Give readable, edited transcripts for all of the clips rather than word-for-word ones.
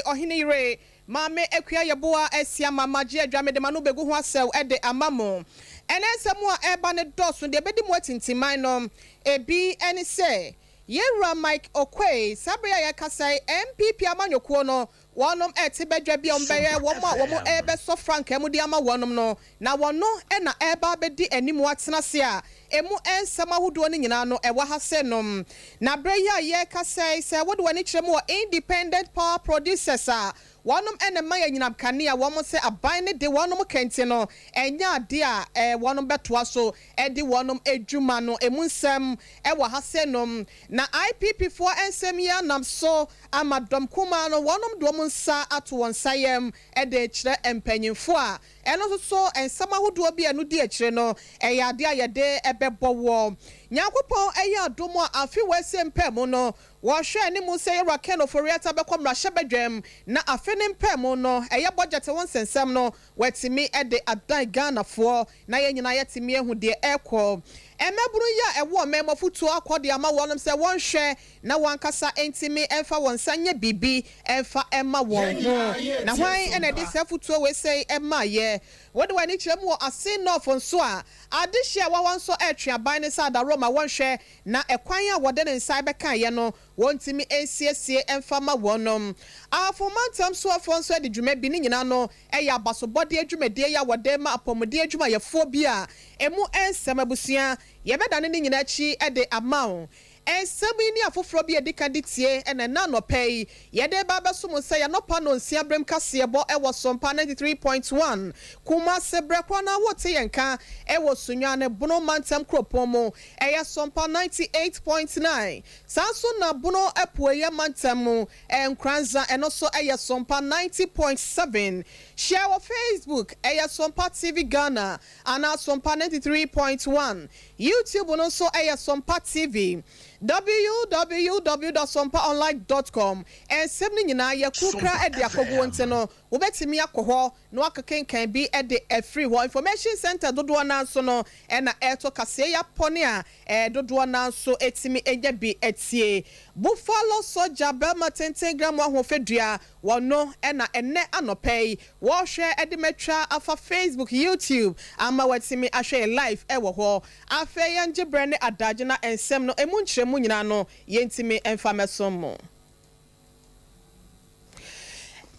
sei Ɔhene yere Maame Akua Yeboah Asiamah magye adwa mede m'ano bɛgu ho asɛw de ama mo. Ɛnɛ nsɛm a ɛreba no dɔɔso, deɛ ɛbɛdi mu atintiman no ebi ne sɛ, Yɛn Wura Mike Oquaye, saa bere yi a yɛrekasa yi, NPP amanyɔkuo no, wɔnom rete badwa bi a wɔbɛyɛ wɔn a wɔn rebɛsɔ frankaa mu de ama wɔnom no, na wɔno na ɛreba abɛdi anim atena ase a ɛmu nsɛm ahodoɔ no nyinaa no ɛwɔ ha sɛ nom. Na berɛ yi a yɛrekasa yi, sɛ wode w'ani kyerɛ mu wɔ Independent Power Producers a Wɔnom na ɛma yɛnyinam kanea, wɔn sɛ aban no de wɔnom kɛnte no, ɛnyɛ adeɛ a wɔnom bɛtoa so de wɔnom adwuma no ɛmu nsɛm wɔ ha sɛ nom. Na IPP foɔ nsɛm yi ara nam so ama dɔm kumaa no wɔnom de wɔn nsa ato wɔn nsa yam de rekyerɛ mpanyinfoɔ a ɛno nso so nsɛm ahodoɔ bi a ɛno di akyire no ɛyɛ adeɛ a yɛde bɛbɔ woɔ. Nyankopɔn yɛ adom a afe wei sɛ mpɛ mu no Wɔhwɛ anim sɛ Yɛwura Ken Ofori-Atta bɛkɔ mmarahyɛbadwam na afe no mpaemu no, ɛyɛ bɔgyɛte ho nsɛnsɛm no, watumi de adan Ghanafoɔ na yɛn nyinaa yɛatumi ahu deɛ ɛrekɔ. Mmabunu yi a ɛwɔ ɔman mu afotuo akɔ de ama wɔnom sɛ wɔnhwɛ na wɔn ankasa ntumi mfa wɔn nsa nyɛ biribi mfa mma wɔn ho. Na hwan na ɛde saa afotuo wei sei maeɛ? Wode w'ani kyerɛ mu wɔ Asin North nso a, adehyeɛ a ɛwɔ hɔ nso retwe aban no sɛ adaworoma ma wɔnhwɛ Na ɛkwan a wɔde ne nsa bɛkaeɛ no, wɔntumi nsiesie mfa mma wɔnom. Ahafo mantam soafoɔ nso adi dwuma bi, ne nyinaa no yɛ abasobɔdeɛ dwumadie yi a wɔde rema apɔmuden adwumayɛfoɔ bi a ɛmu nsɛm abusua. Yɛbɛdane ne nyinaa akyi de ama wo. Nsɛm yi ne afoforɔ bi a ɛdi kan de tie na ɛnnɛ anɔpa yi yɛde reba abɛso mo sɛ yɛn anɔpa nnɔnsia berɛm kaseɛbɔ wɔ Sompa 93.1 Kumase berɛ korɔ no ara wote yɛn nka wɔ Sunyani Bono mantam kuropɔn mu Ɛyɛ Sompa 98.9. Saa nso na Bono Apueeɛ mantam mu Nkoranza, ɛno nso yɛ Sompa 90.7. Hyia wɔ Facebook, ɛyɛ Sompa TV Ghana anaa Sompa 93.1. YouTube no nso yɛ Sompa TV. Www dot sompaonline dot com Nsɛm no nyinaa yɛakukra de akɔgu wo nti no, wobɛtumi akɔ hɔ na wɔakekenkan bi de afiri hɔ. Information Centre dodoɔ no ara nso no na ɛreto kaseɛ yi apɔne a dodoɔ no ara nso tumi nya bi tie. Buffalo Soldier barima tenten gramoo ahoɔfɛ dua, wɔno na ɛnnɛ anɔpa yi wɔrehwɛ de matwa afa Facebook, YouTube ama watumi ahwɛ yɛn live wɔ hɔ. Afei yɛngye berɛ ne adagye na nsɛm no ɛmu nkyerɛmu nyinaa no yɛntumi mfa mmɛsom mo.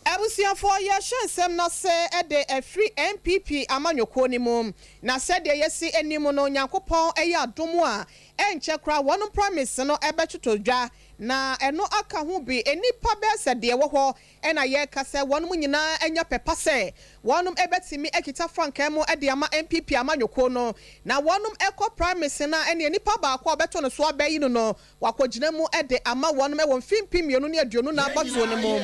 Abusuafoɔ yɛrehyɛ nsɛm no ase de afiri NPP amanyɔkuo no mu, na sɛdeɛ yɛsi anim no Nyankopɔn yɛ adom a ɛnkyɛ koraa wɔn promise no bɛtotɔ dwa, na ɛno aka ho bi nnipa bɛyɛ sɛ deɛ ɛwɔ hɔ na yɛreka sɛ wɔnom nyinaa anya pɛ pa sɛ wɔnom bɛtumi akita frankaa mu de ama NPP amanyɔkuo no, na wɔnom kɔ primaries no a ɛneɛ nipa baako a wɔbɛto no so abɛyi no no Wakɔgyina mu de ama wɔn wɔ mfe 2024 abatoɔ no mu.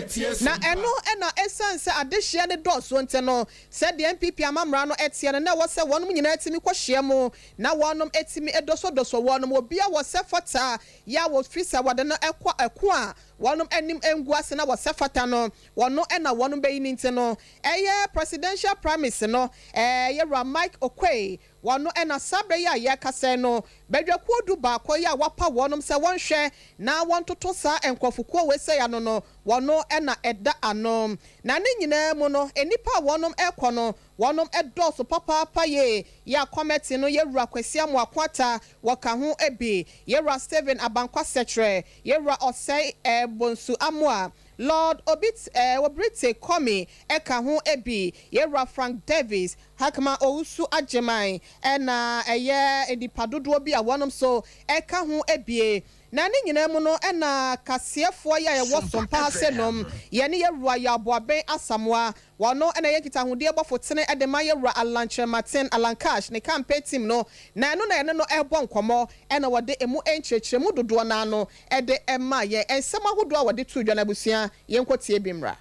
Na ɛno na ɛsiane sɛ adehyeɛ no dɔɔso nti no, sɛdeɛ NPP amammara no teɛ no, na ɛwɔ sɛ wɔnom nyinaa tumi kɔhyia mu na wɔnom tumi dosɔdosɔ wɔnom. Obiara wɔ sɛ fata yɛ a wɔfiri sɛ wɔde no kɔ ɛko a wɔnom anim ngu ase na wɔsɛ fata no, wɔno na wɔnom bɛyi no nti no, ɛyɛ Presidential Primaries no, ɛyɛ Wura Mike Oquaye Wɔn na saa berɛ yi a yɛrekasa yi no, badwakuo du baako yi a wɔapa wɔnom sɛ wɔnhwɛ na wɔntoto saa nkorɔfokuo wei sɛi ano no, wɔn na ɛda ano. Na ne nyinaa mu no, nnipa a wɔnom rekɔ no, wɔnom dɔɔso papaapa yie. Yɛ a kɔmɛte no, Yɛwura Kwasi Amoako Atta, wɔka ho bi, Yɛwura Stephen Abankwa Sɛkyerɛ, Yɛwura Ɔsɛe Bonsu Amoah, Lord Obit Obrite Commey ka ho bi, Yɛwura Frank Davies, Hakma Owusu Agyeman na ɛyɛ nnipa dodoɔ bi a wɔnom nso ka ho bie. Na ne nyinaa mu no na kaseɛfoɔ yi a yɛwɔ Sompa ha se nom, yɛne Yɛwura Yaw Boaben Asamoah, wɔno na ɛyɛ nkitahodie bɔfo tene de ma Yɛwura Allan Kyerematen, Allan Cash, ne campaign team no, na ɛno na yɛne no rebɔ nkɔmmɔ na wɔde emu nkyerɛkyerɛmu dodoɔ no ara no de maa yɛn. Nsɛm ahodoɔ a wɔde too dwa no abusua yɛnkɔ tie bi mmra.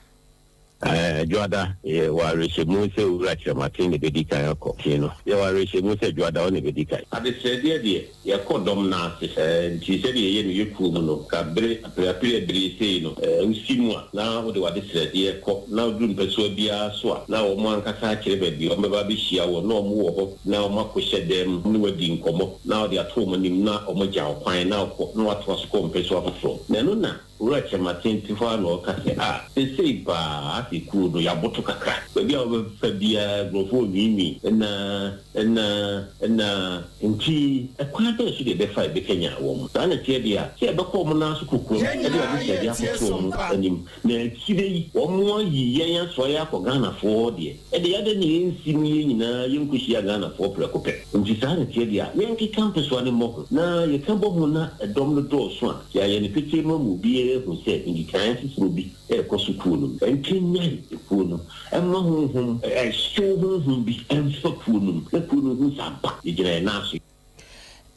Dwoada, Yɛwɔ awerɛhyɛmu sɛ Owura Kyerematen na ebedi kan akɔ. Tie no. Yɛwɔ awerɛhyɛmu sɛ Dwoada ɔna ebedi kan. Adesrɛdeɛ deɛ, yɛkɔ dɔm no ase. Nti sɛdeɛ yɛyɛ no yɛ kuo mu no, ka bere apereapereɛ bere sei no, wosi mu a, na wode w'adesrɛdeɛ kɔ, na woduru mpɛsoa biara so a, na wɔn ankasa akyerɛ baabi a wɔbɛba abɛhyia wo, na wɔn wɔ hɔ, na wɔakɔhyɛ dan mu ne wo adi nkɔmmɔ, na wɔde ato wɔn anim, na wɔagya wo kwan, na wokɔ, na woatoa so kɔ mpɛsoa foforɔ. Na ɛno na. Owura Kyerematen te hɔ ara na ɔreka sɛ, Ah, seesei paa ase kuo no, yɛaboto kakra. Baabi a wobɛfa biara nkurɔfoɔ renwiinwii, ɛnna, ɛnna, ɛnna. Enti ɛkwan bɛn so na yɛbɛfa a yɛbɛkanyan wɔn? Saa na ɛteɛ deɛ a, sɛ yɛbɛkɔ wɔn nan so kokoam de adesrɛdeɛ akɔto wɔn anim, na akyire yi wɔayi yɛn asoa yɛn akɔ Ghanafoɔ hɔ deɛ, ɛdeɛ adɛn na yɛnsi mu yɛn nyinaa yɛnkɔhyia Ghanafoɔ prɛko pɛ? Enti saa na ɛteɛ deɛ a, yɛnkeka mpesoa no mmɔ ho, na yɛka bɔ ho na ɛdɔm no dɔɔso a, yɛayɛ no petee ma ama obiara ahu sɛ nkekaeɛ foforɔ bi rekɔ so kuo no mu. Ɛnkanyan kuo no mma honhom, ɛhyew honhom bi mfa kuo no mu, na kuo no nhu sɛ ampa yɛgyina yɛn nan so.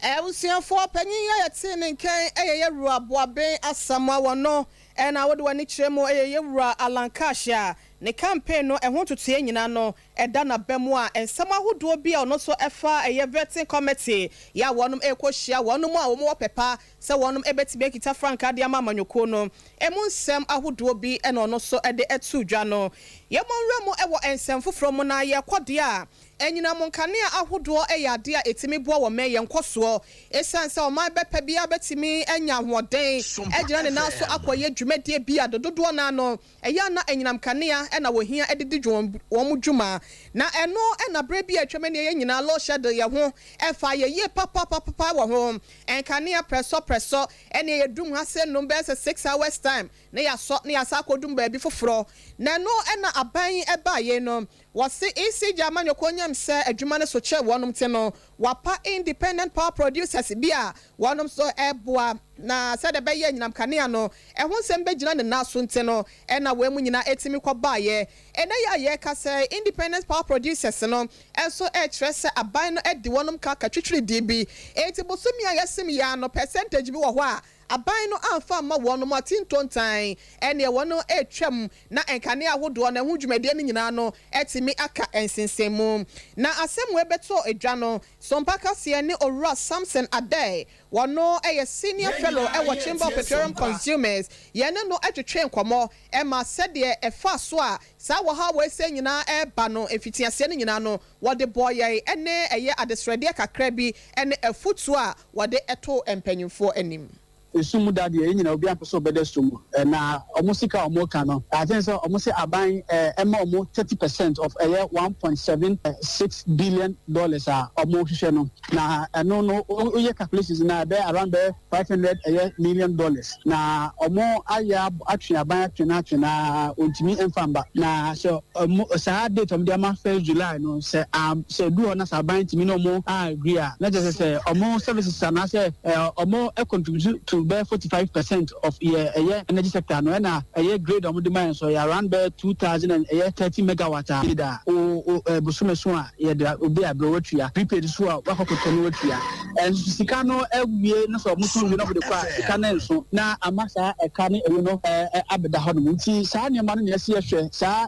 Abusuafoɔ panyin yi a yɛtee ne nkan yɛ Yɛwura Boaben Asamoah, wɔno na wode w'ani kyerɛ mu yɛ Yɛwura Alan Cash a ne campaign no ɛho ntotoeɛ nyinaa no ɛda n'aba mu a nsɛm ahodoɔ bi a ɔno nso ɛfa ɛyɛ vetting committee yɛ a wɔnom ɛrekɔ hyia wɔnom a wɔn wɔ pɛ pa sɛ wɔnom ɛbɛtumi akita frankaa de ama amanyɔkuo no ɛmu nsɛm ahodoɔ bi na ɔno nso de too dwa no. Yɛmmɔ nwura mu wɔ nsɛm foforɔ mu na yɛkɔ deɛ a, anyinam nkanea ahodoɔ yɛ adeɛ a ɛtumi boa wɔ mɛn yɛn nkɔsoɔ. Ɛsiane sɛ ɔman bɛpɛ biara bɛtumi anya ahoɔden agyina ne nan so akɔyɛ dwumadie bi a dodoɔ no ara no Ɛyɛ a na anyinam kanea na wɔhia de di wɔn dwuma, na ɛno na berɛ bi a atwam nie yɛn nyinaa lohyɛ de yɛn ho fa yɛ yie papapapapa wɔ ho. Nkanea prɛsɔ prɛsɔ ɛneɛ yɛdum ha sɛ nnum bɛyɛ sɛ 6 hours time na yɛasɔ na yɛasan akɔdum baabi foforɔ. Na ɛno na aban yi baeɛ no wɔse ECG amanyɔkuo nyam sɛ adwuma no so kyɛ wɔnom te no wɔapa independent power producers bi a wɔnom nso ɛboa na sɛdeɛ ɛbɛyɛ anyinam kanea no ɛho nsɛm bɛgyina ne nan so nti no ɛna wɔn mu nyinaa ɛtumi kɔ baeɛ. Ɛnɛ yɛ a yɛreka sɛ independent power producers no nso ɛrekyerɛ sɛ aban no de wɔnom ka katwitwiridie bi, enti bosome a yɛsim yɛ ano percentage bi wɔ hɔ a aban no amfa amma wɔnom a tintontan ɛneɛ wɔn ɛretwam na nkanea ahodoɔ no ɛho dwumadie no nyinaa no ɛtumi aka nsensɛnmu. Na asɛm wei bɛtɔ edwa no, Sompa Kaseɛ ne Owura Samson Adei, wɔno ɛyɛ senior fellow ɛwɔ Chamber of Petroleum Consumers, yɛne no ɛtwetwe nkɔmmɔ ɛma sɛdeɛ ɛfa so a saa wɔ ha wɔ ɛsɛ nyinaa ɛreba no mfitiaseɛ no nyinaa no wɔde bɔ yɛn ɛne ɛyɛ adesrɛdeɛ kakra bi ɛne afutuo a wɔde ɛto mpanyinfoɔ anim. Esum da deɛ, yɛn nyinaa obi ampɛ sɛ ɔbɛda sum. Na ɔmo sika a ɔmo ka no, I think sɛ ɔmo sɛ aban ɛma ɔmo 30% of ɛyɛ $1.76 billion a ɔmo hwehwɛ no, na ɛno no oyɛ calculations na ɛbɛyɛ around bɛyɛ 500 ɛyɛ million dollars. Na ɔmo ayɛ atwe aban atwe na atwe na ontumi mfa mba. Na sɛ ɔmo saa date ɔmo de ama, 1 July no, sɛ am sɛ edu hɔ na sɛ aban ntumi na ɔmo agree a, na kyerɛ sɛ ɔmo services anaasɛ ɔmo contribute to bɛyɛ 45% of yɛ ɛyɛ energy sector no. Ɛna ɛyɛ grid a ɔmo de ma yɛn so ɛyɛ around bɛyɛ 2,030 megawatt a da o o bosome so a yɛde obi a brɛ watua prepaid so a wakɔkɔtɔ no watua. Ɛnso sika no awie no sɛ ɔmo so wie na ɔmo de kɔ a, sika no nso na ama saa ɛka ne ɛyi no ɛ ɛ abɛda hɔ nom. Nti saa nneɛma no na ɛsi ɛhwɛ saa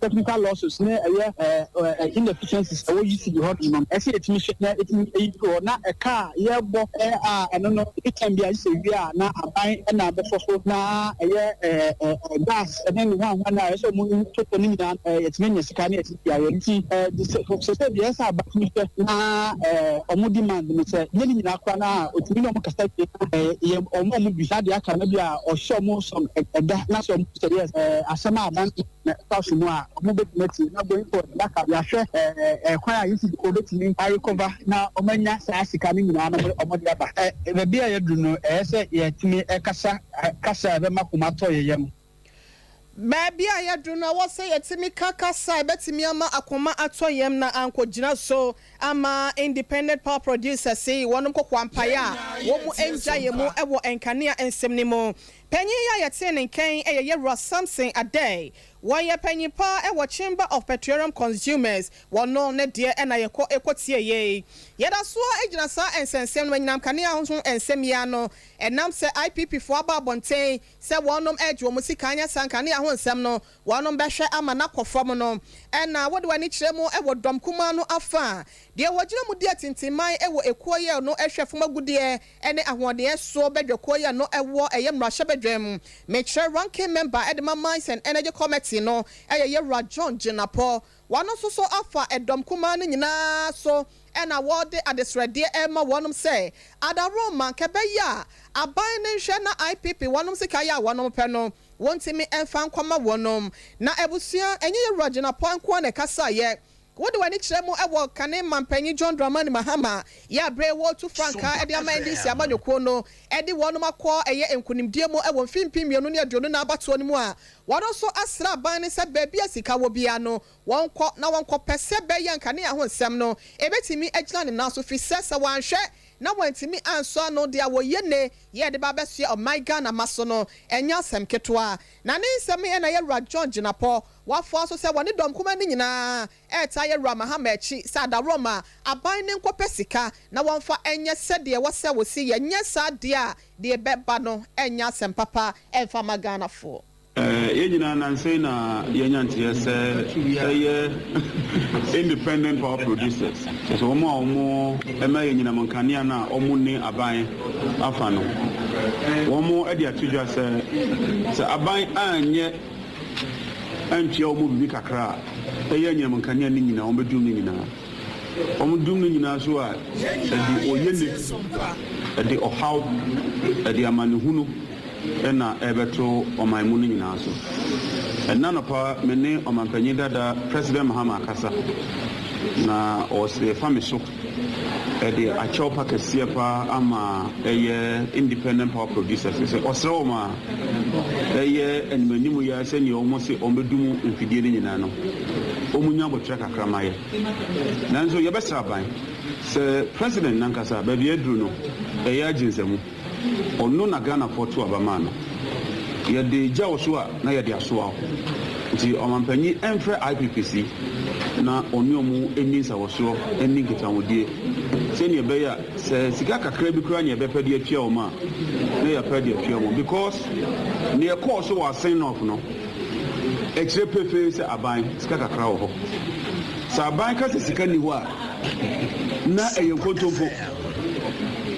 technical losses ne ɛyɛ ɛ ɛ inefficiencies ɛwɔ UCG hɔ nom, ɛsɛ yɛtumi hwɛ na ɛtumi ɛyi fi hɔ. Na ɛka a yɛbɔ a ɛno no time bi a sɛ wie a, na aban ɛna abɛsɔ so na ɛyɛ ɛ ɛ ɛ gas ɛne ne ho ahoa na ɛsɛ ɔmo totɔ ne nyinaa yɛtumi anya sika ne yɛtumi ayɛ. Nti sɛ deɛ ɛsɛ aban tumi hwɛ na ɔmo demand no sɛ nye ne nyinaa koraa na otumi ne ɔmo kasa wie yɛ ɔmo a ɔmo bisa deɛ aka no bi a ɔhyɛ ɔmo sɔm ɛda na sɛ ɔmo sɛ yes, asɛm a aban na ɛfa so mu a ɔmo bɛtumi ati na going forward daka yɛahwɛ kwan a yɛsi obetumi arecover na ɔmo anya saa sika no nyinaa na ɔmo de aba. Baabi a yɛduru no, ɛyɛ sɛ yɛtumi ɛkasa kasa a ɛbɛma koma tɔ yɛ yam. Baabi a yɛduru no, ɛwɔ sɛ yɛtumi ka kasa a ɛbɛtumi ama akoma atɔ yam na ankɔgyina so ama independent power producers yi wɔnom kɔkɔ ampaeɛ a wɔn mu ngya yɛn mu wɔ nkanea nsɛm no mu. Panyin yi a yɛtee ne nkan yɛ Yɛwura Samson Adei, wɔyɛ panyin pa wɔ Chamber of Petroleum Consumers. Wɔno ne deɛ ɛna yɛkɔ ɛkɔtie yei. Yɛda soɔ gyina saa nsɛnsɛm no, anyinam kanea ho nsɛm yi ano, ɛnam sɛ IPP foɔ aba abɔnten sɛ wɔnom ɛgye wɔn sika anyɛ saa nkanea ho nsɛm no wɔnom bɛhwɛ ama n'akɔ fam no, ɛna wɔde wɔn ani kyerɛ mu wɔ dɔm kumaa no afa deɛ wɔgyina mu di atintinman wɔ ekuo yɛ no, ɛhwɛ fam agudeɛ ne ahoɔden soɔ bɛdwakuo yɛ no ɛwɔ ɛyɛ mmarahyɛbadwa. mmarahyɛbadwam, mekyerɛ Ranking Member de ma Mines and Energy Committee no yɛ Yɛwura John Jinapor. Wɔno nso so afa ɛdɔm kumaa no nyinaa so na wɔde adesrɛdeɛ rema wɔnom sɛ adaworoma nka ɛbɛyɛ a aban no nhwɛ na IPP wɔnom sika yɛ a wɔnom pɛ no wɔntumi mfa nkɔma wɔnom. Na abusua, ɛnyɛ Yɛwura Jinapor nkoa na ɛkasaeɛ. Wode w'ani kyerɛ mu wɔ kane Mampanyin John Dramani Mahama yɛ a bere wɔretu frankaa de ama NDC amanyɔkuo no de wɔnom akɔ ɛyɛ nkunimdie mu wɔ mfe 2024 abatoɔ no mu a, wɔn nso asrɛ aban no sɛ baabi a sika wɔ biara no wɔnkɔ na wɔnkɔpɛ sɛ bɛyɛ nkanea ho nsɛm no ɛbɛtumi agyina ne nan so fisɛ sɛ wɔanhwɛ na wɔantumi ansɔ ano deɛ wɔyɛ nne yɛ de ba abɛsoɛ ɔman Ghana ma so no ɛnyɛ asɛm ketewa. Na ne nsɛm yi na Yɛwura John Jinapor wafoa so sɛ wɔne dɔm kumaa no nyinaa retaa Yɛwura Mahama akyi sɛ adaworoma aban no nkɔpɛ sika na wɔmfa nyɛ sɛdeɛ ɛwɔ sɛ wɔsi yɛ, nyɛ saa deɛ a deɛ ɛbɛba no nyɛ asɛm papa mfa mma Ghanafoɔ. Yɛn nyinaa nnansa yi na yɛanya nteɛ sɛ ɛyɛ Independent Power Producers, kyerɛ sɛ wɔn a wɔma anyinam nkanea no a wɔnni aban afa no, wɔde ato dwa sɛ sɛ aban anyɛ antua wɔn biribi kakra a, ɛyɛ anyinam nkanea no nyinaa, wɔbɛdum no nyinaa. Wɔdum no nyinaa nso a, ɛde oyene, ɛde ɔhaw, ɛde amanehunu na ɛrebɛto ɔman mu no nyinaa so. Ɛnnɛ anɔpa me ne Ɔmanpanyin dada President Mahama akasa, na ɔrefa me so de akyɛw pa kɛseɛ pa ama ɛyɛ Independent Power Producers sɛ ɔsrɛ wɔn a ɛyɛ animanim yi ara sɛdeɛ wɔn se wɔbɛdum mfidie no nyinaa no, wɔn nya aboterɛ kakra ma yɛ. Nanso yɛbɛsrɛ aban sɛ President nankasa baabi aduru no ɛyɛ agye nsamu. Ɔno na Ghanafoɔ to aba maa no. Yɛde gya wo so a na yɛde asoa wo. Nti ɔmanpanyin mfrɛ IPPC na ɔne ɔmo nni nsawɔsoɔ nni nkitahodie sɛnea ɛbɛyɛ a sɛ sika kakra bi koraa na yɛbɛpɛ de atua wɔn a na yɛapɛ de atua wɔn because nea ɛkɔɔ so wɔ Asen North no ɛkyerɛ pefee sɛ aban sika kakra wɔ hɔ. Sɛ aban ka sɛ sika nni hɔ a na ɛyɛ nkontompo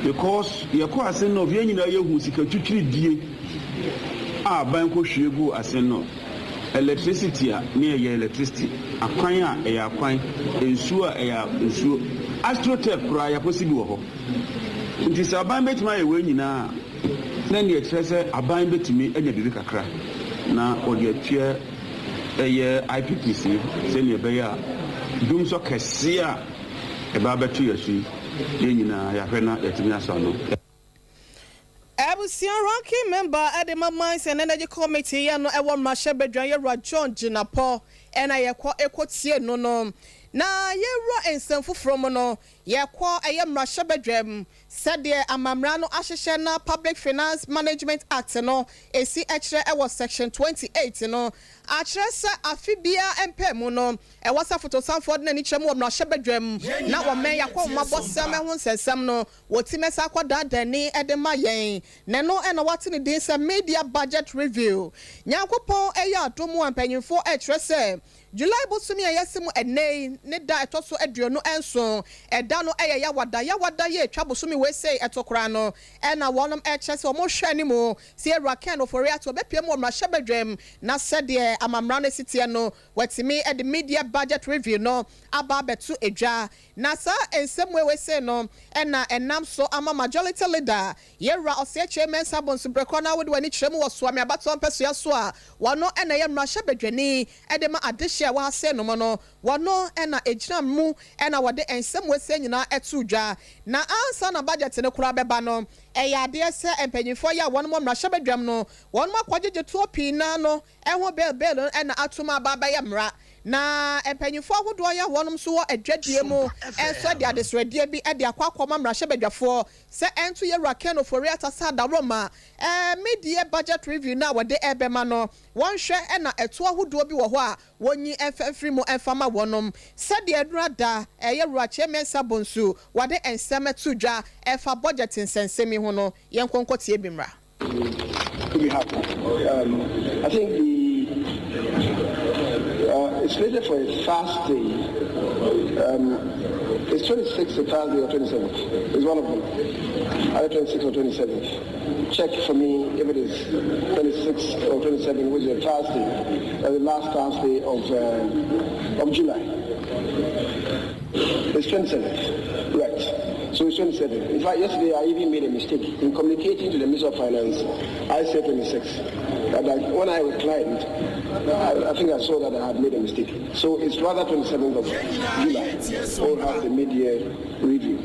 because yɛkɔ Asen North yɛn nyinaa yɛhu sika twitwiridie a aban kɔhwie guu Asen North. Electricity a ne ɛyɛ electricity, akwan a ɛyɛ akwan, nsuo a ɛyɛ nsuo, astroturf koraa yɛakɔsi bi wɔ hɔ. Nti sɛ aban bɛtumi ayɛ wei nyinaa a, na ɛnneɛ ɛkyerɛ sɛ aban bɛtumi anya biribi kakra na ɔde atua ɛyɛ IPPs yi sɛdeɛ ɛbɛyɛ a dumsɔ kɛseɛ a ɛba abɛto yɛn so yi, yɛn nyinaa yɛahwɛ na yɛatumi asɔ ano. Abusua Ranking Member de ma Mines and Energy Committee yɛ no wɔ mmarahyɛbadwa Yɛwura John Jinapor na yɛkɔ kɔ tie no no. Na yɛwura nsɛm foforɔ mu no, yɛkɔ ɛyɛ mmarahyɛbadwam sɛdeɛ amammara no ahyehyɛ na Public Finance Management Act no ɛsi kyerɛ wɔ Section 28 no akyerɛ sɛ afe biara mpɛ mu no ɛwɔ sɛ fotosanfoɔ de n'ani kyerɛ mu wɔ mmarahyɛbadwam na wɔmɛn yɛakɔ mmabɔsɛm ho nsɛnsɛm no wɔtumi sa akɔdaadaa ni de ma yɛn na ɛno na wɔate ne din sɛ mid-year budget review. Nyankopɔn ɛyɛ adom a mpanyimfoɔ ɛkyerɛ sɛ July bosome a yɛsi mu ɛnɛ yi ne da ɛtɔ so 27 ɛda no ɛyɛ Yawada. Yawada yɛ atwa bosome wei sei ɛto koraa no ɛna wɔnom ɛkyerɛ sɛ wɔn hwɛ anim sɛ Ewura Ken Ofori-Atta ɔbɛpie mu wɔ mmarahyɛbadwam na sɛdeɛ amammara no si teɛ no wɔatumi de mid-year budget review no aba abɛto edwa. Na saa nsɛm wei sei no ɛna ɛnam so ama Majority Leader Yɛwura Osei Kyei Mensah Bonsu brɛkɔ na wode w'ani kyerɛ mu wɔ Suame abatoɔ mpɛsoa so a wɔno ɛna ɛyɛ mmarahyɛbadwani ɛde ma adehye a ɛwɔ ha sɛ nom no wɔno ɛna ɛgyina mu ɛna wɔde nsɛm wei sei nyinaa ɛto dwa. Na ansa na budget no koraa bɛba no ɛyɛ adeɛ sɛ mpanyinfoɔ yi a wɔn wɔ mmarahyɛbadwam no wɔn akɔgyegye toɔ pii naa no ɛho bill bill no ɛna atum aba abɛyɛ mmara. Na mpanyinfoɔ ahodoɔ yɛ wɔn nso wɔ adwadie mu ɛnso de adesrɛdeɛ bi ɛde akɔ akɔma mmarahyɛbadwafoɔ sɛ ɛnto Yɛwura Ken Ofori-Atta sɛ adaworoma mid-year budget review no a wɔde ɛbɛma no wɔnhwɛ ɛna ɛto ahodoɔ bi wɔ hɔ a wɔnyi ɛmfa mu ɛmfa ma wɔnom sɛdeɛ ɛnura da ɛyɛ Wura Kyei Mensah Bonsu wɔde nsɛm ɛto dwa ɛfa budget nsɛnsɛm yi ho no yɛn nkɔnkɔ tie bi mmra. To be happy. I think it's slated for a Thursday. It's 26th a Thursday or 27th. It's one of them. Either 26th or 27th. Check for me if it is 26th or 27th, which is a Thursday, the last Thursday of of July. It's 27th, right. So it's 27th. In fact, yesterday I even made a mistake. In communicating to the Minister of Finance, I said 26. But when I reclined, I, I think I saw that I had made a mistake. So it's rather 27th of July. We'll have the mid-year review.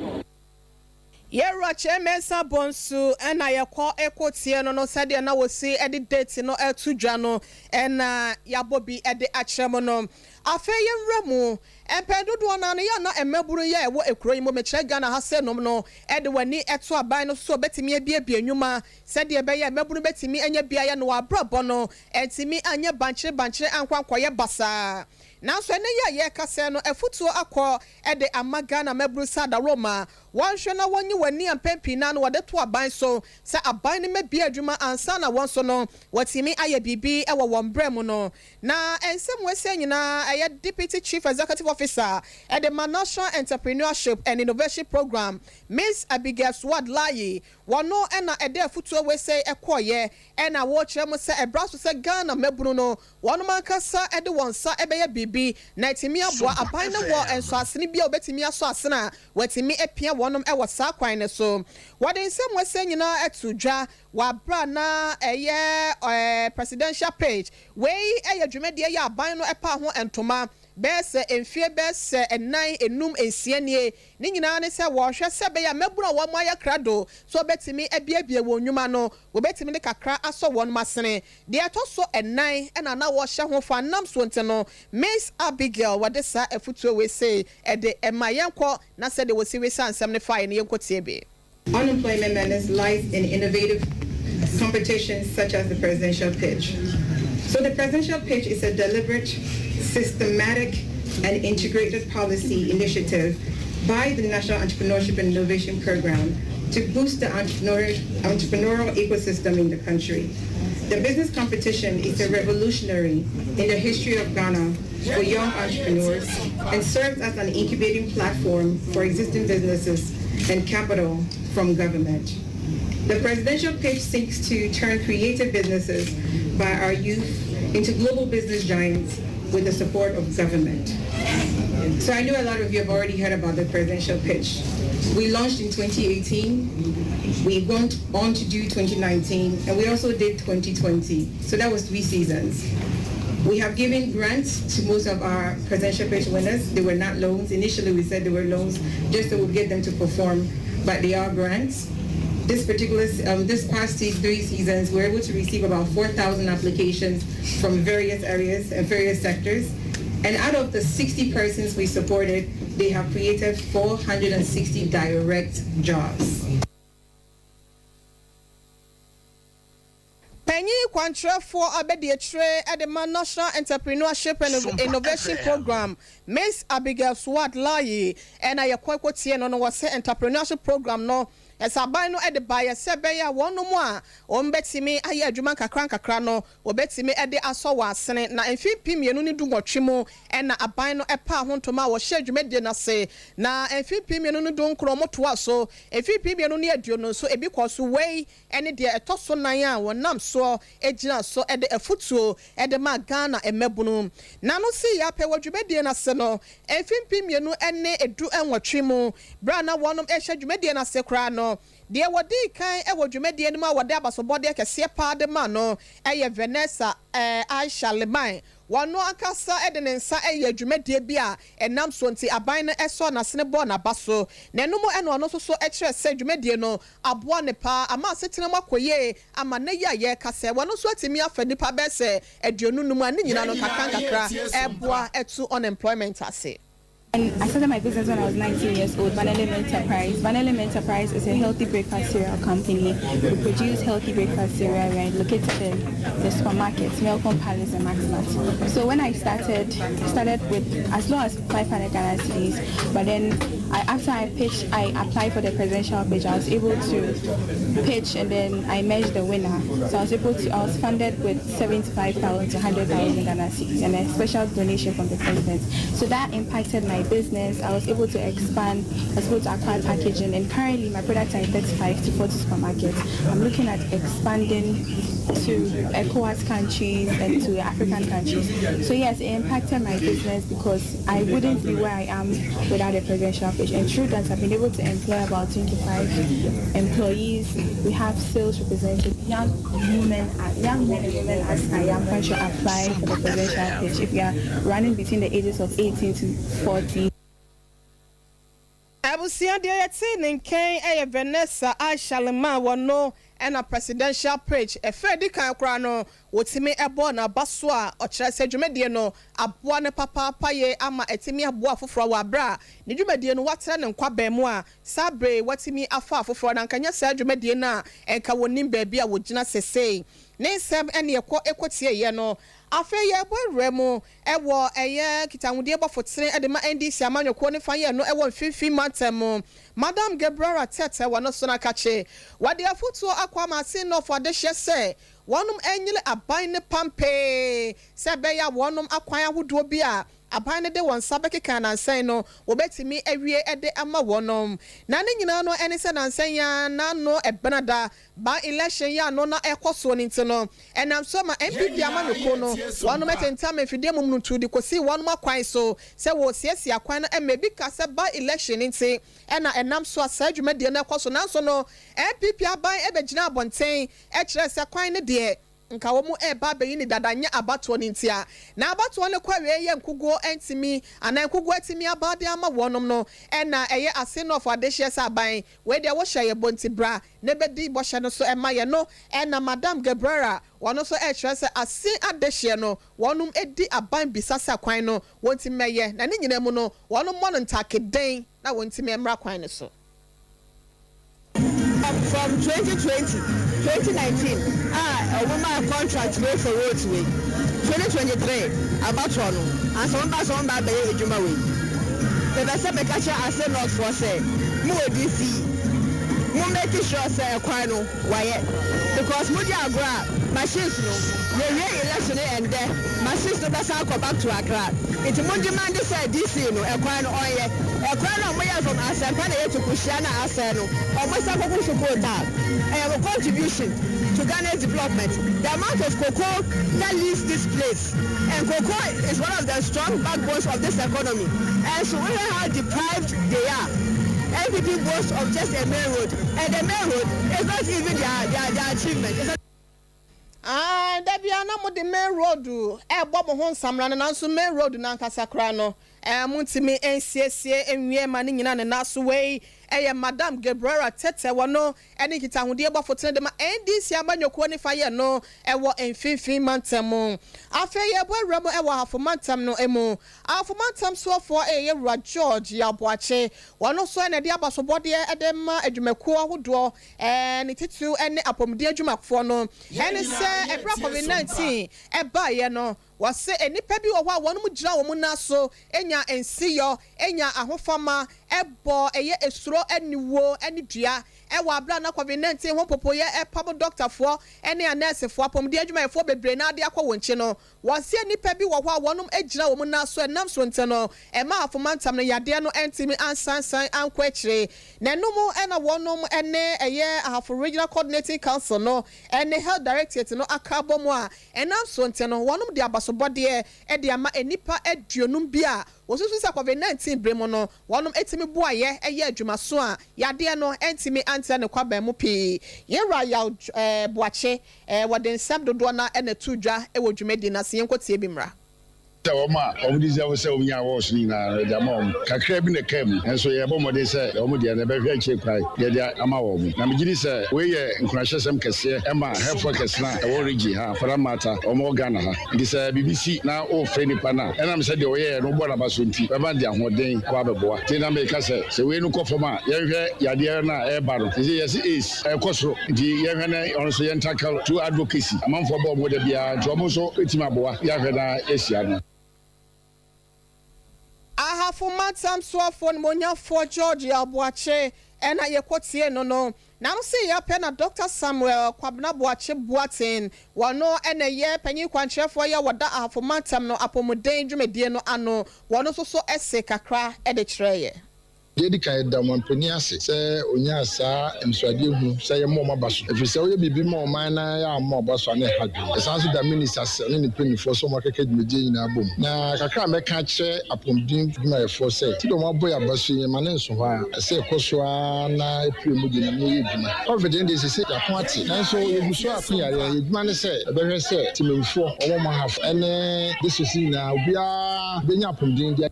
Yɛwura Kyei Mensah Bonsu ɛna yɛkɔ ɛkɔ no sɛdeɛ na wɔsi ɛde date no ɛto dwa no, ɛna yɛabɔ bi ɛde akyerɛ mu no. Afei yɛnwura mu mpɛn dodoɔ no ano yɛ na mmabunu yɛ ɛwɔ ekuro yi mu, mekyerɛ Ghana ha sɛ nom no, ɛde w'ani ɛto aban no so bɛtumi abiebie nnwuma sɛdeɛ ɛbɛyɛ mmabunu bɛtumi anya biayɛ no wɔabrabɔ no ɛntumi anyɛ bankyere bankyere ankɔ ankɔyɛ basaa. Nanso ɛnɛ yi a yɛrekasa no, afutuo akɔ ɛde ama Ghana mmabunu sɛ adaroma wɔnhwɛ na wɔnyi wɔn ani mpɛn pii na no wɔde to aban so sɛ aban no mɛbie adwuma ansa na wɔn nso no wɔtumi ayɛ biribi ɛwɔ wɔn brɛ mu no. Na nsɛm wɔasia nyinaa, ɛyɛ Deputy Chief Executive Officer ɛde ma National Entrepreneurship and Innovation Program, Miss Abigail Suad Laryea, wɔno ɛna ɛde afutuo wɔsɛ ɛkɔɔyɛ, ɛna wɔrekyerɛ mu sɛ ɛbra so sɛ Ghana mmabunu no wɔnom ankasa ɛde wɔn nsa ɛbɛyɛ biribi na ɛtumi aboa aban no wɔ nsɔasene bi a wɔbɛtumi asɔ asene a wɔatumi apia wɔnom ɛwɔ saa kwan no so. Wɔde nsɛm wɔsɛ nyinaa ɛto dwa wɔ abra na ɛyɛ presidential pitch. Wei ɛyɛ dwumadie yɛ aban no ɛpa ho ntoma bɛyɛ sɛ mfie bɛyɛ sɛ ɛnan, enum, nsia nie. Ne nyinaa ne sɛ wɔrehwɛ sɛ bɛyɛ mmabunu a wɔn ayɛ krado so wɔbɛtumi abiebie wɔn nnwuma no, wɔbɛtumi de kakra asɔ wɔn asene. Deɛ ɛtɔ so ɛnan ɛna na wɔhyɛ ho fa nam so nti no, Miss Abigail wɔde saa afutuo wei sei ɛde ɛma yɛn kɔ na sɛdeɛ wɔsi wei sa nsɛm ne fa yɛ no, yɛn kɔ tie bi. Unemployment menace lies in innovative competitions such as the presidential pitch. So the presidential pitch is a deliberate, systematic, and integrated policy initiative by the National Entrepreneurship and Innovation Program to boost the entrepreneurial ecosystem in the country. The business competition is a revolutionary in the history of Ghana for young entrepreneurs and serves as an incubating platform for existing businesses and capital from government. The presidential pitch seeks to turn creative businesses by our youth into global business giants with the support of government. So I know a lot of you have already heard about the presidential pitch. We launched in 2018, we went on to do 2019, and we also did 2020. So that was three seasons. We have given grants to most of our presidential pitch winners. They were not loans. Initially, we said they were loans just to get them to perform, but they are grants. This past three seasons, we were able to receive about 4,000 applications from various areas and various sectors. And out of the 60 persons we supported, they have created 460 direct jobs. Panyin kwankyerɛfoɔ abɛdi akyire de ma National Entrepreneurship and Innovation Program, Miss Abigail Suad Laryea, ɛna yɛkɔ ɛkɔtie no. Wɔ sɛ entrepreneurship program no, ɛsɛ aban no de baeɛ sɛ ɛbɛyɛ a wɔn mu a wɔn bɛtumi ayɛ adwuma nkakra nkakra no, wɔbɛtumi de asɔ wɔn asene. Na mfe 2018 mu ɛna aban no paa ho ntoma a wɔhyɛ dwumadie no ase, na mfe 2019 wɔn toa so, mfe 2020 nso ebi kɔ so. Wei ne deɛ ɛtɔ so nan a wɔnam soɔ gyina so de afutuo de ma Ghana mmabunu. Na no si yɛ apɛ wɔ dwumadie no ase no, mfe 2018 mu, berɛ a na wɔn rehyɛ dwumadie no ase koraa no, deɛ wɔdi kan wɔ dwumadie no mu a wɔde abasobɔdeɛ kɛseɛ paa de ma no yɛ Vanessa Aisha Liman. Wɔn ankasa de ne nsa yɛ dwumadie bi a ɛnam so nti aban no sɔ n'asene bɔ n'aba so. Na ɛno mu ɛna ɔno nso so kyerɛ sɛ dwumadie no aboa ne paa ama asetena mu akɔ yie, ama ne yi a yɛreka sɛ wɔn nso atumi afa nipa bɛyɛ sɛ 25 a ne nyinaa no kakra nkakra ɛboa ɛto unemployment ase. And I started my business when I was 19 years old, Vanillin Enterprise. Vanillin Enterprise is a healthy breakfast cereal company. We produce healthy breakfast cereal. We are located in the supermarkets, Melcom Palace and Maxmart. So when I started, I started with as low as 500 Ghana cedis. But then I, after I pitched, I applied for the presidential pitch. I was able to pitch and then I emerged the winner. So I was able to, I was funded with 75,000 to 100,000 Ghana cedis and a special donation from the president. So that impacted my business. I was able to expand, I was able to acquire packaging, and currently my products are in 35 to 40 supermarkets. I'm looking at expanding to ECOWAS countries and to African countries. So yes, it impacted my business because I wouldn't be where I am without a presidential pitch. And through that, I've been able to employ about 25 employees. We have sales representatives, young women, young men and women as I am going to apply for the presidential pitch. If you are running between the ages of 18 to 40. Abusua, deɛ yɛte ne nkyɛn yɛ Vanessa Aisha Lema. Wɔno ɛna presidential pitch ɛfɛ di kan koraa no wɔtumi ɛbɔ n'aba so a ɔkyerɛ sɛ dwumadie no aboa ne papaapa yie ama ɛtumi aboa afoforɔ wɔ abere a ne dwumadie no watena ne nkwabɛn mu a saa bere watumi afa afoforɔ na nkanyɛ saa dwumadie no a ɛnka wɔnim baabi a wɔgyina sesei. Ne nsɛm ɛne ɛkɔ ɛkɔtie yɛ no. Afei yɛbɔ awura mu ɛwɔ ɛyɛ kitahodie bɔfo tene ɛde ma NDC amanyɔkuo ne fa yɛ no ɛwɔ Mfimfini Mantam mu, Madam Gabriela Tɛtɛ wɔ no so no akakye wɔde afotuo akɔ ama Ase Nɔfo adehyɛ sɛ wɔnom ɛnyere aban ne pampee sɛ ɛbɛyɛ a wɔnom akwan ahodoɔ bi a aban no de wɔn nsa bɛkeka nansan no wɔbɛtumi awie de ama wɔnom. Na ne nyinaa no ɛne sɛ nansan yi n'ano ɛbenada by election yi ano na ɛkɔ soɔ no nti no ɛnam so ma NPP amanyɔkuo no wɔnom ɛtentam mfidie mu munutu de kɔsi wɔnom akwan so sɛ wɔsiesie akwan no. Ɛma ebi ka sɛ by election nti ɛna ɛnam so a saa dwumadie no ɛkɔ so, nanso no NPP aban ɛbɛgyina abɔnten ɛkyerɛ sɛ kwan no deɛ nka wɔn ɛreba abɛyi ne dada nyɛ abatoɔ ne ntia na abatoɔ no kɔ awie yɛ nkuguo ntumi anaa nkuguo atumi aba de ama wɔnom no. Ɛna ɛyɛ Ase Nɔfo adehyɛ sɛ aban wei deɛ wɔhyɛ yɛ bɔ nti bra na bɛdi bɔhyɛ no so ɛma yɛ no. Ɛna Madam Gabriela wɔn nso ɛrekyerɛ sɛ ase adehyɛ no wɔnom edi aban bisa sɛ kwan no wɔn ti mɛyɛ na ne nyinaa mu no wɔn mmɔ no ntakeden na wɔn ti mɛmra kwan no so. From 2020, 2019 a ɔmo maa contract wei for roads wei, 2023 abatoɔ no ansa wɔn ba sɛ wɔn ba abɛyɛ adwuma wei. Bɛbɛ sɛ mɛka kyerɛ Ase North foɔ sɛ mo wɔ DC, mo make sure sɛ ɛkwan no wayɛ, because mo di agorɔ a machines no yɛwie election ɛndɛ machines no bɛsan akɔ back to Accra. Nti mo demand sɛ DC no ɛkwan no ɔnyɛ ɛkwan no a ɔmo yɛ from Asɛmpa na yɛ Kuhyia na asɛ no ɔmo sa kɔkɔ so kootaa. Ɛyɛ mo contribution to Ghana's development. The amount of cocoa that leaves this place, and cocoa is one of the strong backbones of this economy, and so we know how deprived they are. NPP boasts of just a main road, and the main road is not even their achievement. It's a Ah, dabi a na mo de main road ɛbɔ mo ho nsamra no, nanso main road nankasa koraa no mo ntumi nsiesie nwie ma ne nyinaa ne nan so. Wei ɛyɛ Madam Gabriela Tɛtɛ wɔ no ɛne nkitahodie bɔfo tene de ma NDC amanyɔkuo nifa yɛ no ɛwɔ Mfimfini Mantam mu. Afei yɛbɔ awura mu ɛwɔ Ahafo Mantam no mu. Ahafo Mantam soɔfoɔ ɛyɛ Wura George Yaboakye. Wɔn nso ɛna ɛde abasobɔdeɛ ɛde ma adwumakuo ahodoɔ ne titiriw ɛne apɔmuden adwumafoɔ no ɛne sɛ ɛberɛ COVID-19 ɛbaeɛ no wɔsɛ nnipa bi wɔ hɔ a wɔn gyina wɔn nan so enya nsiyɔ enya ahofama ɛbɔ ɛyɛ esuro ɛniwo ɛne dua ɛwɔ abira na COVID-19 ho popoyɛ ɛpam dɔktafoɔ ɛne anɛɛsefoɔ apɔmuden adwumayɛfoɔ bebree na ade akɔ wɔn nkyi no. Wɔsɛ nnipa bi wɔ hɔ a wɔn gyina wɔn nan so ɛnam so nti no ɛma Afomantam no yadeɛ no ɛntumi ansansan ankɔ akyire. Na ɛnum ɛna wɔn ɛne ɛyɛ Ahafo Regional Coordinating Council no ɛne Health Directorate no aka abɔ mu a ɛnam so nti no wɔn de abasobɔdeɛ ɛde ama nnipa 50 bi a wɔsusu sɛ COVID-19 bere mu no wɔn etimi boayɛ ɛyɛ adwumaso a yadeɛ no ɛntumi ankyerɛ ne kwaban mu pii. Yɛwura Yaw Boakye wɔde nsɛm dodoɔ na ɛna to dwa ɛwɔ dwumadi na se yɛn tie bi mmra. Sɛ wɔn a wɔn deserve sɛ wɔn nya awards no nyinaa no yɛde ama wɔn. Kakra bi na ɛkaa mu nanso yɛrebɔ mmɔden sɛ wɔn deɛ no yɛbɛhwɛ akyire kwan na yɛde ama wɔn. Na megye di sɛ wei yɛ nkuranhyɛsɛm kɛseɛ ma health workers no a ɛwɔ region ha, for that matter wɔn wɔ Ghana ha. Nti sɛ biribi si na wofrɛ nipa no a, ɛnam sɛ deɛ ɔyɛeɛ no wobɔ n'aba so nti, bɛma no de ahoɔden aba abɛboa. Nti na meka sɛ, sɛ wei no kɔ fam a, yɛnhwɛ yadeɛ no a ɛreba no. Seesei yɛse AIDS ɛrekɔ soro, nti yɛnhwɛ na ɔno nso yɛn tackle through advocacy. Amanfoɔ bɔ wɔn ho da biara, nti wɔn nso bɛtumi aboa yɛahwɛ na yɛasia no. Ahafo Mantam Soafoɔ Animuonyafoɔ George Yaw Boakye na yɛkɔtiee no no. N'ano si yɛ pɛ na Dɔkta Samuel Kwabena Boakye Boateng, wɔno na ɛyɛ panyin kwankyerɛfoɔ yɛ wɔda Ahafo Mantam no apɔmuden dwumadie no ano, wɔno nso so se kakra de kyerɛɛ yɛ. Deɛ edi kan, yɛda ɔmanpanin ase sɛ ɔnyaa saa anisoadehunu sɛ yɛmmɔ wɔn aba so, ɛfiri sɛ woyɛ biribi ma ɔman na yɛammɔ wo aba so a na ɛha adwene. Yɛsan nso da minista ase, ɔne ne mpanimfoɔ sɛ wɔakeka dwumadie yi nyinaa abom. Na kakra a mɛka akyerɛ apɔmuden adwumayɛfoɔ sɛ, sɛdeɛ wɔabɔ yɛn aba so yi, yɛmma no nso hɔ ara, ɛsɛ sɛ yɛkɔ so ara na yɛpere mu de Nyame yɛ adwuma. Covid no deɛ seesei yɛako ate, nanso yɛgu so ara ko yareɛ no. Yɛn adwuma ne sɛ yɛbɛhwɛ sɛ temammufoɔ, wɔn a wɔwɔ ahafo ne districts no nyinaa, obiara bɛnya apɔmuden de.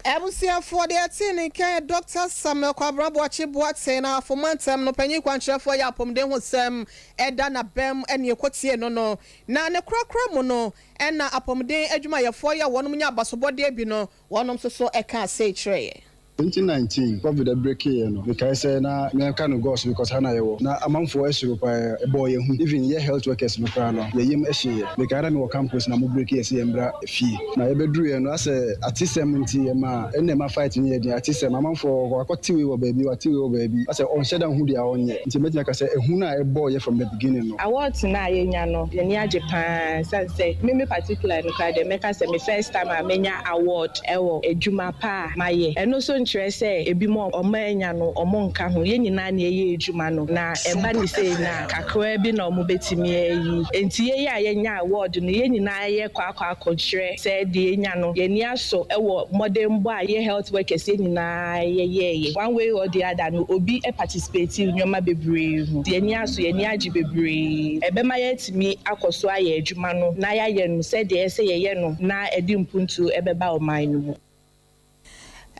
Abusuafoɔ deɛ ɛtee ne nka yɛ Dɔkta Samuel Kwabena Boakye Boateng, Ahafo Mantam no panyin kwankyerɛfoɔ yɛ apɔmuden ho sɛm ɛda n'abam ɛne ɛkɔtie no no. Na ne korakora mu no ɛna apɔmuden adwumayɛfoɔ yɛ a wɔnom nya abasobɔdeɛ bi no wɔnom nso so ɛkaa sei kyerɛeɛ. 2019 covid breakeeɛ no mekae sɛ na menka no gɔs because ha na yɛwɔ na amanfoɔ suro paa ɛbɔɔ yɛn hu even yɛ health workers no koraa no yɛ yam hyeeɛ mekae na mewɔ campus na mo breakeeɛ sɛ yɛmbra fie na yɛbɛduruiɛ no asɛ atesɛm nti ɛma ɛna ɛma fight no yɛ den atesɛm amanfoɔ wakɔ te wei wɔ baabi wate wei wɔ baabi asɛ ɔnhyɛ da nhu deɛ ɔnyɛ nti mɛtumi aka sɛ ehu no a ɛbɔɔ yɛ from the beginning no. Awards no a yɛnya no yɛn ani agye paa ɛsiane sɛ me me particular no koraa deɛ mɛka sɛ me first time a manya award wɔ adwuma pa a mayɛ. Ɛno nso nkyerɛ sɛ ebinom a wɔannya no wɔnka ho. Yɛn nyinaa na yɛyɛ adwuma no, na ɛba no sei no a, kakraa bi na wɔbɛtumi ayi. Enti yɛn a yɛanya award no, yɛn nyinaa yɛkɔ akɔ akɔkyerɛ sɛ deɛ yɛanya no, yɛn ani asɔ wɔ mmɔdenbɔ a yɛn health workers yɛn nyinaa yɛyɛeɛ. One way or the other no, obi participate nneɛma bebree mu. Yɛn ani asɔ, yɛn ani agye bebree. Ɛbɛma yɛatumi akɔ so ayɛ adwuma no na yɛayɛ no sɛdeɛ ɛsɛ sɛ yɛyɛ no na ɛde mpuntuo bɛba ɔman no mu.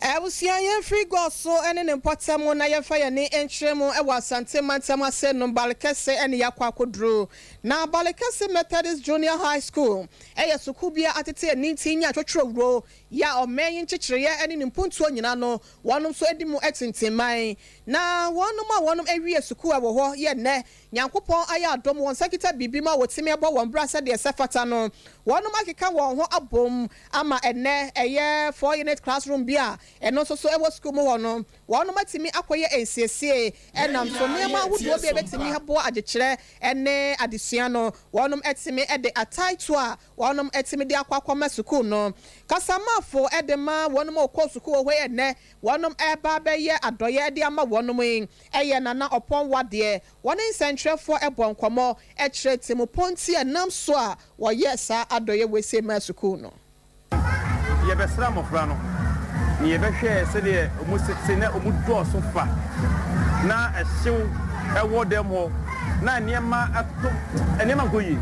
Abusua, yɛmfiri Goso ne ne mpɔtam na yɛmfa yɛn ani nkyerɛ mu wɔ Asante mantam ase no, Balekɛse ne yɛakɔ akɔduru. Na Balekɛse Methodist Junior High School yɛ sukuu bi a atete ani nti nya twotworo yɛ a ɔman yi nkyekyereɛ ne ne mpuntuo nyina no wɔnom nso di mu tintimman. Na wɔnom a wɔnom awie sukuu a wɔ hɔ yɛ nnɛ Nyankopɔn ayɛ adom, wɔn nsa kita biribi ma wɔtumi bɔ wɔn bra sɛdeɛ ɛsɛ fata no, wɔnom akeka wɔn ho abom ama ɛnnɛ ɛyɛ four-unit classroom bi a ɛno nso so ɛwɔ sukuu mu hɔ no, wɔnom atumi akɔyɛ nsiesie ɛnam so nneɛma ahodoɔ bi a ɛbɛtumi aboa agyekyerɛ ne adesua no, wɔnom atumi de ataetoɔ a wɔnom atumi de akɔ akɔma sukuu no kasamafo de ma wɔnom a wɔkɔɔ sukuu wɔ hɔ yi ɛnnɛ wɔnom ɛreba abɛyɛ adɔeɛ de ama wɔnom yi. Ɛyɛ Nana Ɔpɔn Wadeɛ. Wɔne nsɛntwerɛfoɔ bɔ nkɔmmɔ kyerɛ temupɔ nti a ɛnam so a wɔyɛɛ saa adɔeɛ wei sei maa sukuu no. Yɛbɛsra mmɔfra no, na yɛbɛhwɛɛ sɛdeɛ wɔn si te na wɔn dɔɔso fa, na ɛhyew wɔ dɛm hɔ, na nneɛma ato, nneɛma nkɔ yie.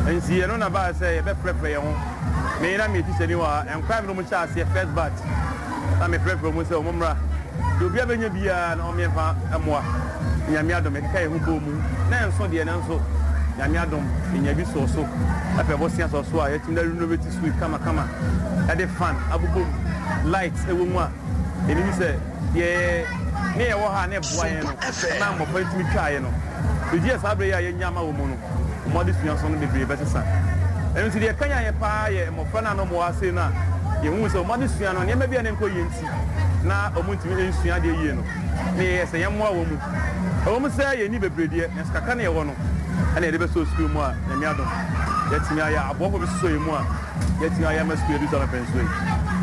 Nti ɛno na ɛbaa sɛ yɛbɛfrɛfrɛ yɛn ho. Me na meyɛ tikyani wɔ ha, nkwadaa bi na wɔhyɛɛ aseɛ first batch. Na mefrɛfrɛ wɔn sɛ wɔn mmra, deɛ obiara bɛnya biara na wɔmmɛmfa mmoa. Nyame adom yɛkeka yɛn ho bɔɔ mu, na ɛnso deɛ nanso Nyame adom yɛnya bi sɔɔ so, ɛpɛ bosea sɔɔ so a yɛatumi de renovate school kamakama, ɛde fan abobɔ mu, light ɛwɔ mu a yɛnim sɛ deɛ ne yɛwɔ ha a na ɛboa yɛn no ɛma mmɔfra no tumi twaeɛ no, bɛgye yɛ saa berɛ yi a yɛanya ama wɔ mu no. Wɔn adesua so no bebree bɛsesa. Ɛno nti, deɛ ɛkanyan yɛn paa yɛ mmɔfra no a na wɔwɔ ha sei no a yɛhuu sɛ wɔn adesua no, nneɛma bi a na ɛnkɔ yie nti na wɔntumi nsua adeɛ yie no, na yɛyɛɛ sɛ yɛmmoa wɔn mu. Ɛwɔ mu sɛ yɛnni bebree deɛ, nanso kakra na yɛwɔ no na yɛde bɛsɔ sukuu mu a Nyame adom yɛatumi ayɛ. Aboafo bi sosɔ yɛn mu a yɛatumi ayɛ ama sukuu yi adu saa mpɛnsoɔ yi.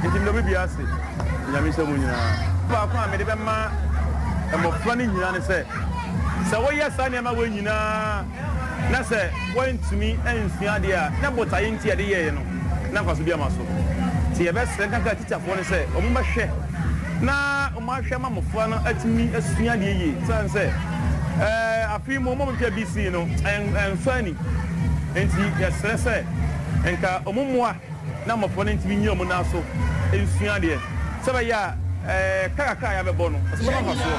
Nti meda obi biara ase. Nyame nhyira mo nyinaa. Baako a mede bɛma mmɔfra no nyinaa ne sɛ, sɛ woyɛ saa nneɛma wei nyinaa na sɛ woantumi ansua adeɛ a, na botaeɛ nti a yɛde yɛeɛ no, na mfaso biara mma so. Nti yɛbɛsrɛ nkanka atikyafoɔ no sɛ wɔmmɛhwɛ na wɔahwɛ ama mmɔfra no atumi asua adeɛ yie. Ɛsiane sɛ afe yi mu wɔn a wɔtwa BC no ɛnsɔ ani nti, yɛsrɛ sɛ nka wɔmmoa. na mmɔfra no ntumi nnyina wɔn nan so nsua adeɛ sɛ ɛbɛyɛ a ɛɛ ka kakra a yɛabɛbɔ no ɛso bɛba mfasoɔ.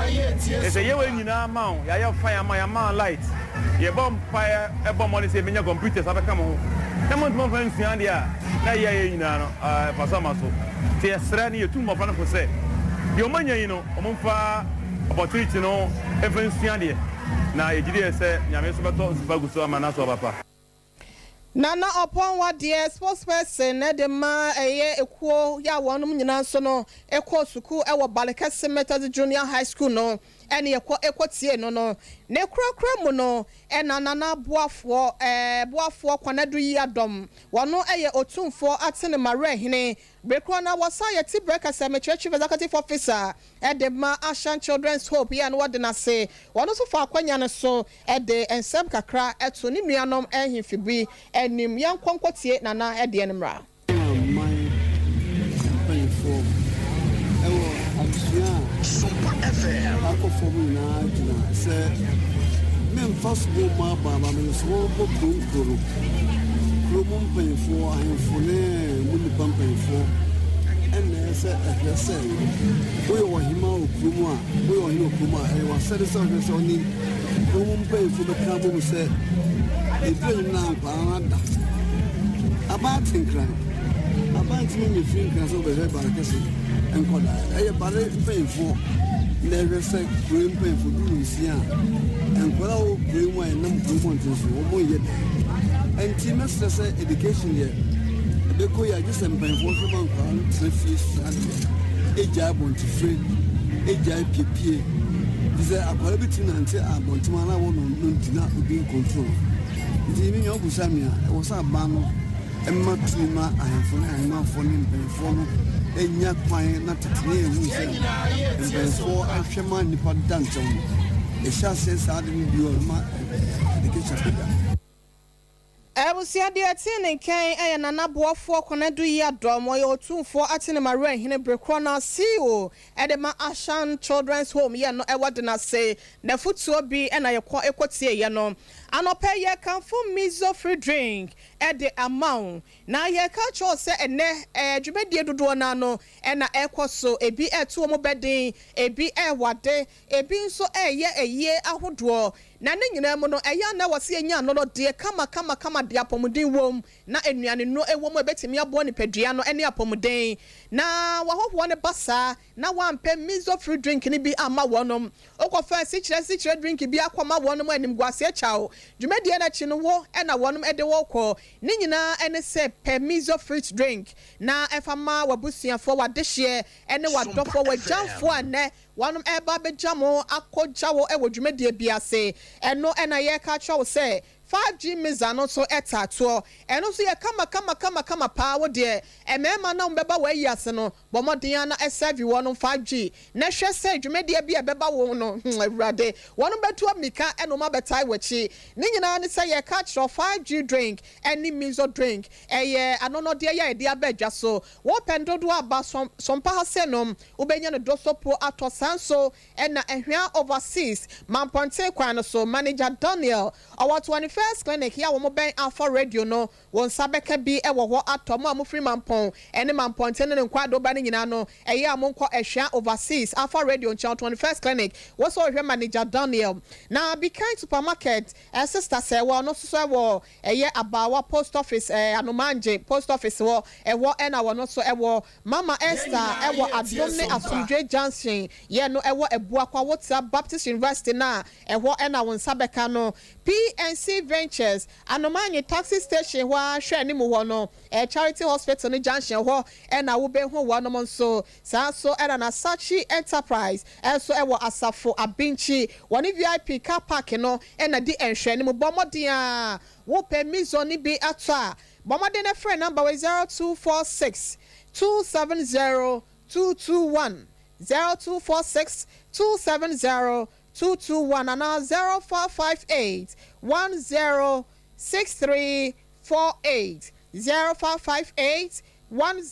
Ɛsɛ sɛ yɛyɛ wei nyinaa ma wo, yɛayɛ fine ama wo, yɛama wo light, yɛbɔ mpaeɛ bɔ mmɔden sɛ yɛbɛnya computers abɛka mo ho na montumi amfa ansua adeɛ a na ɛyɛ a yɛyɛ nyinaa no mfasoɔ amma so. Nti yɛsrɛ ne yɛtu mmɔfra no fo sɛ deɛ wɔanya yi no wɔmfa opportunity no mfa nsua adeɛ na yɛgye die sɛ Nyame nso bɛtɔ nsu pa agu so ama no aso aba pa. Nana Ɔpɔn Wadeɛ, spokesperson de ma ɛyɛ ekuo yi a wɔnom nyinaa nso no kɔɔ sukuu wɔ Balekɛse Methodist Junior High School no ne yɛkɔ kɔ tiee no no. Ne korakora mu no na Nana Boafoɔ Boafoɔ Kwanadu Yiadom, wɔno yɛ Otumfoɔ Atene Mawerɛhene Bere korɔ no ara wɔsan yɛ Tibrɛ Kasɛmekyerɛ Chief Executive Officer de ma Ashan Children's Hope yɛ a na wɔde no ase. Wɔn nso faa akwanya no so de nsɛm kakra to ne nuanom ahemfi bi anim. Yɛnkɔ nkɔtie Nana deɛ no mmra. Ghana man mpanyinfoɔ wɔ adesua a akɔ fam nyinaa gyina sɛ memfa sobo mmɔ aban ma mede sobo bɛbɔ kuro nkuro no. Kuro mu mpanyinfoɔ, ahemfo ne mu nnipa mpanyinfoɔ ɛna ɛsɛ ɛhwɛ sɛ woyɛ ɔhema wɔ kuro mu a woyɛ ɔhene wɔ kuro mu a ɛyɛ w'asɛde sɛ ɔhwɛ sɛ ɔne kuro mu mpanyinfoɔ bɛka bɔ mu sɛ ɛduru anyim na nkwadaa no ada aban ate nkran aban ntumi nyɛ firi nkran sɛ wɔbɛhwɛ bare kɛse nkɔdaa ɛyɛ bare mpanyinfoɔ na ɛhwɛ sɛ kuro mpanyinfoɔ duru nsia a nkwadaa a wɔwɔ kuro mu a ɛnam kuro mmɔnten so wɔn yɛ dɛ nti mɛsrɛ sɛ education deɛ ɛbɛkɔ yi agye sɛ mpanyinfoɔ hwɛ ma nkwadaa no tena fie sua adeɛ egyae abɔntefire egyae piepie te sɛ akwadaa bi tumi nante abɔntem a na wɔ no no nti na obi nkontrol nti mi nua obusa mi a ɛwɔ sɛ aban no ɛma tumi ma ahemfo ne ahemmanfoɔ ne mpanyinfoɔ no nya kwan na tete ne ehu sɛ mpanyinfoɔ ahwɛ ma nnipa da ntɛm no ɛhyɛ aseɛ saa de no bio a ɛma education bɛda. Abusua deɛ ɛtee ne nkɛn yɛ Nana Boafoɔ Konadu Yiadom, ɔyɛ Otumfoɔ Atenemawerɛ Hene bere korɔ no ara CEO de ma Ashan Children's Home yɛ no ɛwɔ Denase. N'afutuo bi na yɛkɔ kɔtieeɛ no. Anɔpa yi yɛrekamfo Mizo Free Drink de ama wo. Na yɛreka akyerɛ wo sɛ ɛnnɛ dwumadie dodoɔ no ara no na ɛrekɔ so, ebi reto wɔn bɛden, ebi rewade, ebi nso reyɛ ayie ahodoɔ. Na ne nyinaa mu no, ɛyɛ a na ɛwɔ sɛ yɛnya anɔnɔdeɛ kamakamakama deɛ apɔmuden wom na nnuanennuro wɔ mu a ɛbɛtumi aboa nipadua no ne apɔmuden. Na w'ahɔhoɔ no ba saa na woampɛ miso fruit drink no bi amma wɔnom. Wokɔfa asikyire asikyire drink bi akɔma wɔnom a animguaseɛ kya wo. Dwumadie no akyi no wo na wɔnom de wo rekɔ. Ne nyinaa ne sɛ pɛ miso fruit drink na fa ma w'abusuafoɔ, w'adehyeɛ ne w'adɔfoɔ, w'agyamfoɔ a nnɛ Wɔnom reba abɛgya mo akɔgya wo wɔ dwumadie bi ase. Ɛno na yɛreka akyerɛ wo sɛ 5G missile no nso taa toɔ. Ɛno nso yɛ kama kama kama kama paa. Wo deɛ mmarima no a wɔbɛba w'ayi ase no, bɔ mmɔden ara na sɛvi wɔnom 5G na hwɛ sɛ dwumadie bi a ɛbɛba wo ho no, hmm Awurade, wɔnom bɛtu ammirika na wɔn abɛtae w'akyi. Ne nyinaa ne sɛ yɛreka akyerɛ wo 5G drink ne miso drink ɛyɛ anɔnɔdeɛ yi a yɛde aba adwa so. Wopɛ no dodoɔ a, ba Sompa ha sɛ nom. Wobɛnya no Dosopo atɔ saa nso na Ahwea Overseas, Mampɔnten kwan no so. Manager Daniel, ɔwɔ 21st Clinic yi a wɔn bɛn Alpha Radio no, wo nsa bɛka bi wɔ hɔ atɔ. Mo a mofiri Mampɔn ne Mampɔnten ne ne nkwaadoo ba no nyinaa no, ɛyɛ a monkɔ Ahwea Overseas, Alpha Radio nkyɛn, 21st Clinic, wo sɛ wohwehwɛ Manager Daniel. Na Be Kind Supermarket, Sister Sɛɛwa, ɔno nso so wɔ Ɛyɛ Abaawa post office ɛɛ Anomangye post office hɔ, ɛhɔ na wɔn nso wɔ. Mama Esther wɔ Adom ne Asomdwoe Junction, yɛ no ɛwɔ Abuakwa Wotra Baptist University no a, ɛhɔ na wo nsa bɛka no. PNC Ventures, Anomanye taxi station hɔ ara hwɛ anim hɔ no, ɛyɛ Charity Hospital no junction hɔ na wobɛhu wɔnom nso. Saa nso na Nasachi Enterprise nso wɔ Asafo Abinkyi, wɔne VIP car park no na di nhwɛanim. Bɔ mmɔden ara wopɛ Mizon no bi atɔ a, bɔ mmɔden na frɛ number wei 0246 270 221, 0246 270 221 anaa 0458 10 6348, 0458 10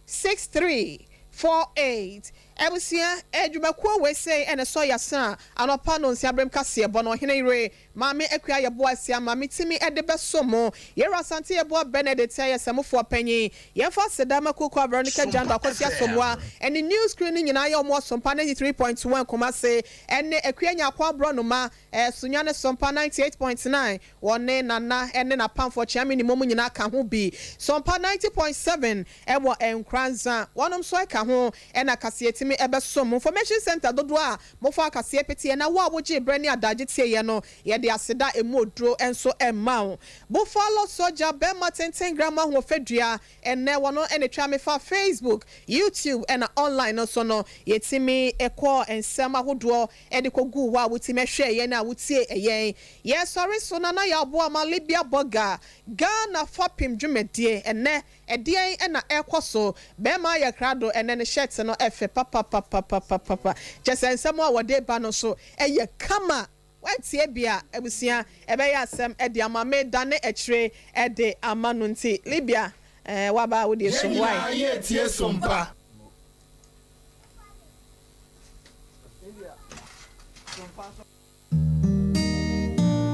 6348. Abusua, adwumakuo wei sei na ɛsɔ yasa a anɔpa nonsia berem kaseɛbɔ no ɔhene yere Maame Akua Yeboah Asiamah metumi de bɛso mo. Yɛwura Asante Yeboah Benedict yɛ sɛmofoɔ panyin. Yɛmfa aseda ma Kuukua Veronica Jando Akosua Somoa ne News Crew no nyinaa yɛ wɔn Ɔsompa 93.1 Kumase ne Akua Nyarko Aborɔnoma Sunyani Sompa 98.9 Wɔne Nana ne n'apamfoɔ Kyeame ne mom nyinaa ka ho bi. Sompa 90.7 wɔ Nkoranza. Wɔnom nso ka ho na kaseɛ tumi bɛsom. Information Centre dodoɔ a mofaa kaseɛ peteɛ na wo a wogyee berɛ ne adagye tieeɛ no, yɛde aseda a ɛmu oduro nso ma wo. Buffalo Soldier bɛrima tenten grama ahoɔfɛ Ɛnnɛ wɔno na ɛtwa me fa Facebook, YouTube ɛna online no so no yɛtumi kɔɔ nsɛm ahodoɔ de kɔ guu hɔ a wotumi hwɛɛ yɛn a wotie yɛn. Yɛsɔre so na na yɛaboa ma Libya Burger Ghana fapem dwumadie ɛnnɛ ɛdeɛn na ɛrekɔ so? Bɛɛma ayɛ krado ɛnnɛ ne shirt no ɛfɛ papapapapapapa kyɛsɛ nsɛm a wɔde ba no nso ɛyɛ kama. Woantie bi a, abusua, ɛbɛyɛ asɛm de ama me dane akyire de ama no nti Libya eh, woaba a wodeɛ Yɛn som nyinaa wai. yɛretie Sompa.